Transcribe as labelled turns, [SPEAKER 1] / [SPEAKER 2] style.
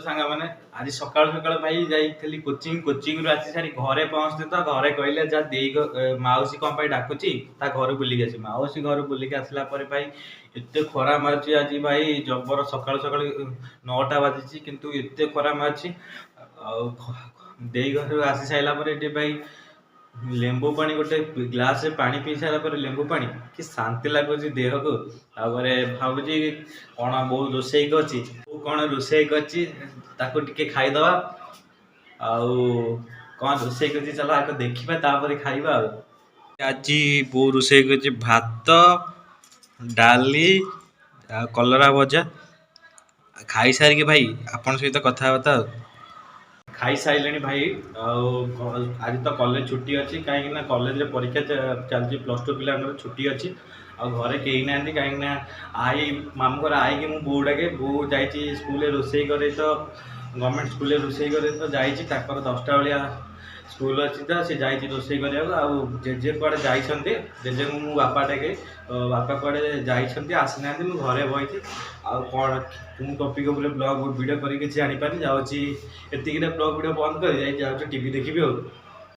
[SPEAKER 1] ସାଙ୍ଗମାନେ, ଆଜି ସକାଳୁ ସକାଳୁ ଭାଇ ଯାଇଥିଲି କୋଚିଂ। କୋଚିଂରୁ ଆସି ସାରି ଘରେ ପହଞ୍ଚିଲି ତ ଘରେ କହିଲେ ଯା ଦେଇ ମାଉସୀ କ'ଣ ପାଇଁ ଡାକୁଛି, ତା ଘରୁ ବୁଲିକି ଆସିବି। ମାଉସୀ ଘରୁ ବୁଲିକି ଆସିଲା ପରେ ଭାଇ ଏତେ ଖରା ମାରୁଛି ଆଜି ଭାଇ ଜବର। ସକାଳୁ ସକାଳୁ 9ଟା ବାଜିଛି କିନ୍ତୁ ଏତେ ଖରା ମାରୁଛି। ଆଉ ଦେଇ ଘରୁ ଆସି ସାରିଲା ପରେ ଏଠି ଭାଇ ଲେମ୍ବୁ ପାଣି ଗୋଟେ ଗ୍ଲାସରେ ପାଣି ପିଇ ସାରିଲା ପରେ ଲେମ୍ବୁ ପାଣି କି ଶାନ୍ତି ଲାଗୁଛି ଦେହକୁ। ତାପରେ ଭାବୁଛି କ'ଣ ବୋଉ ରୋଷେଇ କରିଛି, ବୋଉ କ'ଣ ରୋଷେଇ କରିଛି ତାକୁ ଟିକେ ଖାଇଦବା। ଆଉ କ'ଣ ରୋଷେଇ କରିଛି ଚାଲ ଆଗ ଦେଖିବା, ତାପରେ ଖାଇବା। ଆଉ ଆଜି ବୋଉ ରୋଷେଇ କରିଛି ଭାତ, ଡାଲି ଆଉ କଲରା ଭଜା। ଖାଇସାରିକି ଭାଇ ଆପଣଙ୍କ ସହିତ କଥାବାର୍ତ୍ତା। ଆଉ ଖାଇସାରିଲେଣି ଭାଇ। ଆଉ ଆଜି ତ କଲେଜ ଛୁଟି ଅଛି, କାହିଁକି ନା କଲେଜରେ ପରୀକ୍ଷା ଚାଲିଛି, +2 ପିଲାଙ୍କର ଛୁଟି ଅଛି। ଆଉ ଘରେ କେହି ନାହାନ୍ତି, କାହିଁକି ନା ଆଈ ମାମୁଁ ଘର ଆଈକି ମୁଁ ବୋଉ ଡାକେ। ବୋଉ ଯାଇଛି ସ୍କୁଲରେ ରୋଷେଇ କରେ ତ, ଗଭର୍ଣ୍ଣମେଣ୍ଟ ସ୍କୁଲରେ ରୋଷେଇ କରେ ତ ଯାଇଛି। ତାଙ୍କର 10ଟା ବେଳିଆ ସ୍କୁଲ ଅଛି ତ ସେ ଯାଇଛି ରୋଷେଇ କରିବାକୁ। ଆଉ ଜେଜେ କୁଆଡ଼େ ଯାଇଛନ୍ତି, ଜେଜେଙ୍କୁ ମୁଁ ବାପା ଡାକେ, ତ ବାପା କୁଆଡ଼େ ଯାଇଛନ୍ତି, ଆସିନାହାନ୍ତି। ମୁଁ ଘରେ ବଇଛି। ଆଉ କ'ଣ କେଉଁ ଟପିକ୍ ଉପରେ ବ୍ଲଗ୍ ଭିଡ଼ିଓ କରି କିଛି ଜାଣିପାରିନି। ଯାଉଛି ଏତିକିରେ ବ୍ଲଗ୍ ଭିଡ଼ିଓ ବନ୍ଦ କରି ଯାଇ ଯାଉଛି ଟିଭି ଦେଖିବି। ଆଉ